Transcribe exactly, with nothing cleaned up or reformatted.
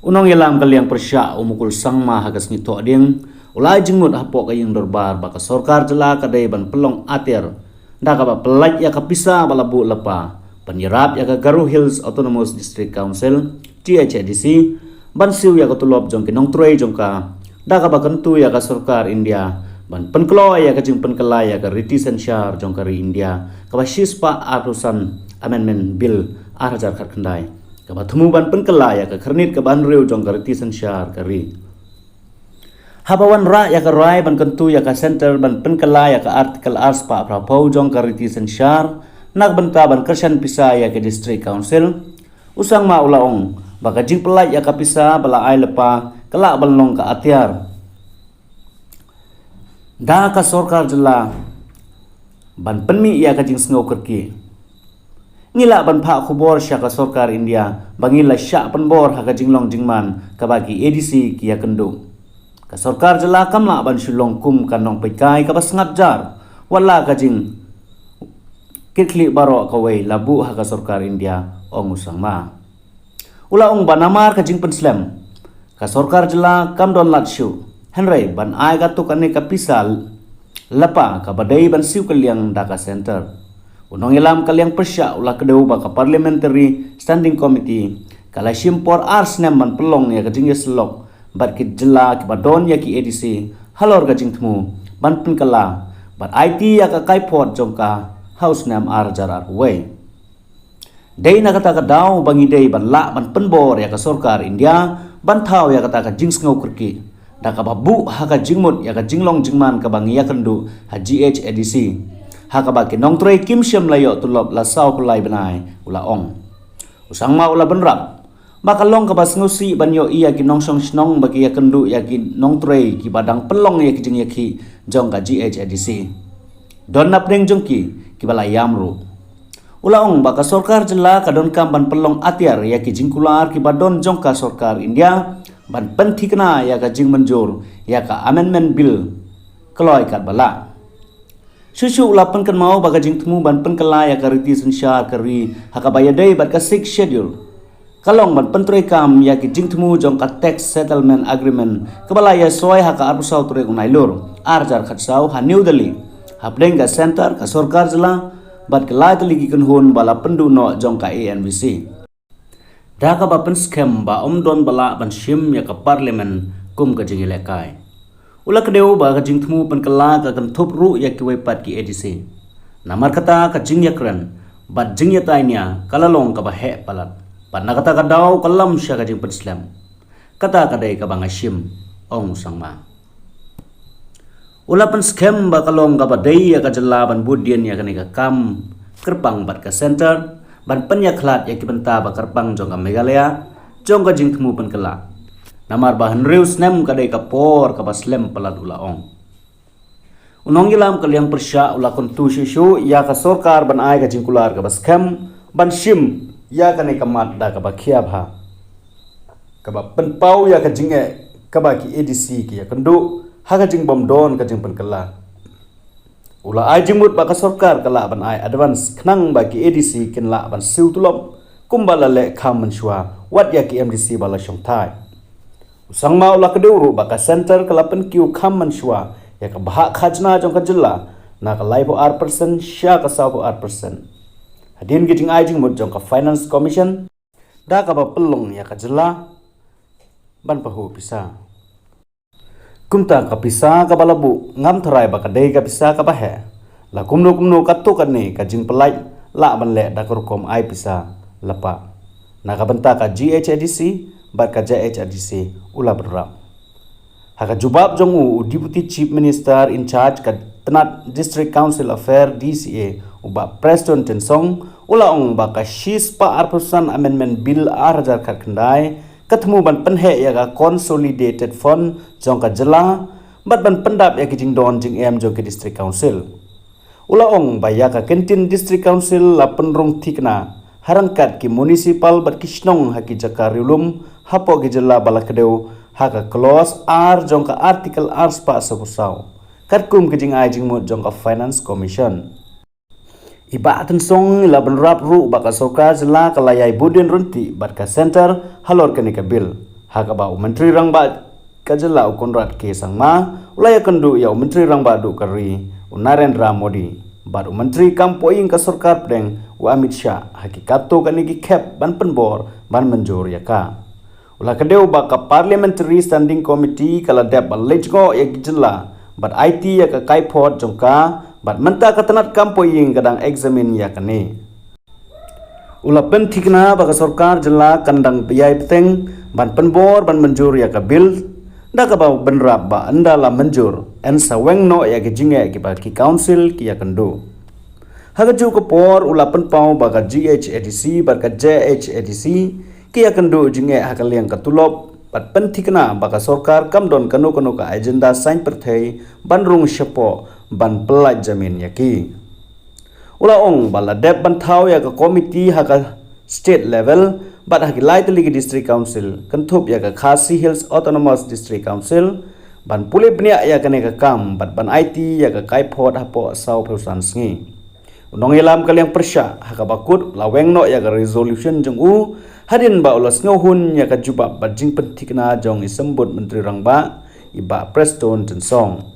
U nongïalam ka liang pyrshah u Mukul Sangma ha ka sngi Thohdieng u la ai jingmut hapoh ka ïing dorbar ba ka sorkar jylla ka dei ban pynlong atiar da kaba pyllait ïa ka pisa ba la buh lypa ban ïarap ïa ka Garo Hills Autonomous District Council, G H A D C, ban siew ïa ka tulop jong ki nongtrei jong ka da kaba kyntu ïa ka sorkar India ban pynkloi ïa ka jingpynkylla ïa ka riti synshar jong ka ri India kaba shispah arphew san, Amendment Bill ar hajar khatkhyndai, kaba thmu ban pynkylla ïa ka khyrnit kaba hynriew jong ka riti synshar ka ri. Haba wanrah ïa ka rai ban kyntu ïa ka Centre ban pynkylla ïa ka Article arspah phraphew jong ka riti synshar na ka bynta ban kyrshan pisa ïa ka District Council, u Sangma u la ong ba ka jingpyllait ïa ka pisa ba la ai lypa ka lah ban long ka atiar da ka sorkar jylla ban pynmih ïa ka jingsngew kyrkieh. Ngi lah ban phah khubor sha ka sorkar India ba ngi la shah pynbor ha ka jinglong jingman kaba ki A D C ki ïakynduh. Ka sorkar jylla kam lah ban shu long kum ka nongpeitkai kaba sngap jar wat la ka jingkitkhlieh baroh kawei la buh ha ka sorkar India, ong u Sangma. U la ong ba namar ka jingpynslem, ka sorkar jylla kam don lad shuh hynrei ban ai katto katne ka pisa lypa kaba dei ban siew kylliang da ka Centre. U nongïalam ka liang pyrshah u la kdew ba ka Parliamentary Standing Committee ka la shim por ar snem ban pynlong ïa ka jingïasyllok bad ki jylla kiba don ïa ki A D C halor ka jingthmu ban pynkylla bad aiti ïa ka kaiphod jong ka ha u snem ar hajar arphew wei. Dei na kata ka daw ba ngi dei ban lah ban pynbor ïa ka sorkar India ban thaw ïa kata ka jingsngew kyrkieh da kaba buh ha ka jingmut ïa ka jinglong jingman kaba ngi ïakynduh ha G H A D C, ha kaba ki nongtrei kim shym la ïoh tulop la saw phew lai bnai, u la ong. U Sangma u la bynrap ba ka long kaba sngewsih ban ïohi ïa ki nongshong shnong ba ki ïakynduh ïa ki nongtrei kiba dang pynlong ïa ki jingïakhih jong ka G H A D C. Don napdeng jong ki kiba la ïam ruh. U la ong ba ka sorkar jylla ka donkam ban pynlong atiar ïa ki jingkular kiba don jong ka sorkar India ban pynthikna ïa ka jingmynjur ïa ka Amendment Bill kloi katba lah. Shuh shuh u la pynkynmaw ba ka jingthmu ban pynkylla ïa ka riti synshar ka ri ha kaba ïadei bad ka Sixth Schedule ka long ban pyntreikam ïa ki jingthmu jong ka Tax Settlement Agreement kaba la ïasoi ha ka arphew saw tarik u Nailur ar hajar khatsaw ha New Delhi, hapdeng ka Centre, ka sorkar jylla bad ki lai tylli ki kynhun ba la pynduh noh jong ka A N V C. Da kaba pynskhem ba ym don ba lah ban shim ïa ka Parliament kum ka jingïalehkai. U la kdew ba ka jingthmu pynkylla ka kynthup ruh ïa kiwei pat ki A D C. Namar kata ka jingïakren bad jingïatai nia ka la long kaba heh palat bad na kata ka daw ka lam sha ka jingpynslem. Kata ka dei kaba nga shim, ong u Sangma. U la pynskhem ba ka long kaba dei ïa ka jylla ban bud dien ïa kane ka kam kyrpang bad ka Centre ban pynïakhlad ïa ki bynta ba kyrpang jong ka Meghalaya jong ka jingthmu pynkylla. Namar ba hynriew snem ka dei ka por kaba slem palat, u la ong. U nongïalam ka liang pyrshah u la kyntu shuh shuh ïa ka sorkar ban ai ka jingkular kaba skhem ban shim ïa kane ka mat da kaba khia bha, kaba pynpaw ïa ka jingeh kaba ki A D C ki ïakynduh ha ka jingbym don ka jingpynkylla. U la ai jingmut ba ka sorkar ka lah ban ai advance khnang ba ki A D C kin lah ban siew tulop kumba la leh kham mynshuwa wat ïa ki M D C ba la shongthait. U Sangma u la kdew ruh ba ka Centre ka la pynkiew kham mynshuwa ïa ka bhah khajna jong ka jylla na ka laiphew ar percent sha ka sawphew ar percent hadien ki jingai jingmut jong ka Finance Commission, da kaba pynlong ïa ka jylla ban pahuh pisa. Kumta ka pisa kaba la buh ngam tharai ba ka dei ka pisa kaba heh. La kumno kumno katto katne ka jingpyllait lah ban leh da ka rukom ai pisa lypa na ka bynta ka G H A D C bad ka J H A D C, u la bynrap. Ha ka jubab jong u, u Deputy Chief Minister in charge ka tnat District Council Affair, D C A, u Bah Prestone Tynsong, u la ong ba ka shispah arphew san Amendment Bill ar hajar khatkhyndai ka thmu ban pynheh ïa ka Consolidated Fund jong ka jylla bad ban pyndap ïa ki jingdon jingem jong ki District Council. U la ong ba ïa ka kyntien District Council la pynrung thikna ha ryngkat ki municipal bad ki shnong ha ki jaka riewlum hapoh ki jylla ba la kdew ha ka clause ar jong ka Article arspah sawphew saw, katkum ka jingai jingmut jong ka Finance Commission. I Bah Tynsong i la bynrap ruh ba ka sorkar jylla ka la ïai bud dien ryntih bad ka Centre halor kane ka bill, Ha kaba u Myntri Rangbah ka jylla u Conrad K Sangma u la ïakynduh ïa u Myntri Rangbah duh ka ri u Narendra Modi bad u Myntri kam poh ïing ka sorkar pdeng u Amit Shah ha ki katto katne ki khep ban pynbor ban mynjur ïa ka. U la kdew ba ka Parliamentary Standing Committee ka la dep ban leit jngoh ïa ki jylla bad aiti ïa ka kaiphod jong ka bad mynta ka tnat kam poh ïing ka dang examine ïa kane. U la pynthikna ba ka sorkar jylla kan dang ïai bteng ban pynbor ban mynjur ïa ka bill da kaba bynrap ba ynda la mynjur yn sa weng noh ïa ki jingeh kiba ki council ki ïakynduh. Ha kajuh ka por u la pynpaw ba ka GHADC bad ka JHADC ki ïakynduh jingeh ha ka liang ka tulop bad pynthikna ba ka sorkar kam don kano kano ka agenda saiñ pyrthei ban rung shapoh ban pyllait jamin ïa ki. U la ong ba la dep ban thaw ïa ka komiti ha ka state level bad ha ki lai tylli ki district council kynthup ïa ka Khasi Hills Autonomous District Council ban pule bniah ïa kane ka kam bad ban aiti ïa ka kaiphod hapoh sawphew san sngi. U nongïalam ka liang pyrshah ha kaba kut u la weng noh ïa ka resolution jong u hadien ba u la sngewhun ïa ka jubab bad jingpynthikna jong i Symbud Myntri Rangbah i Bah Prestone Tynsong.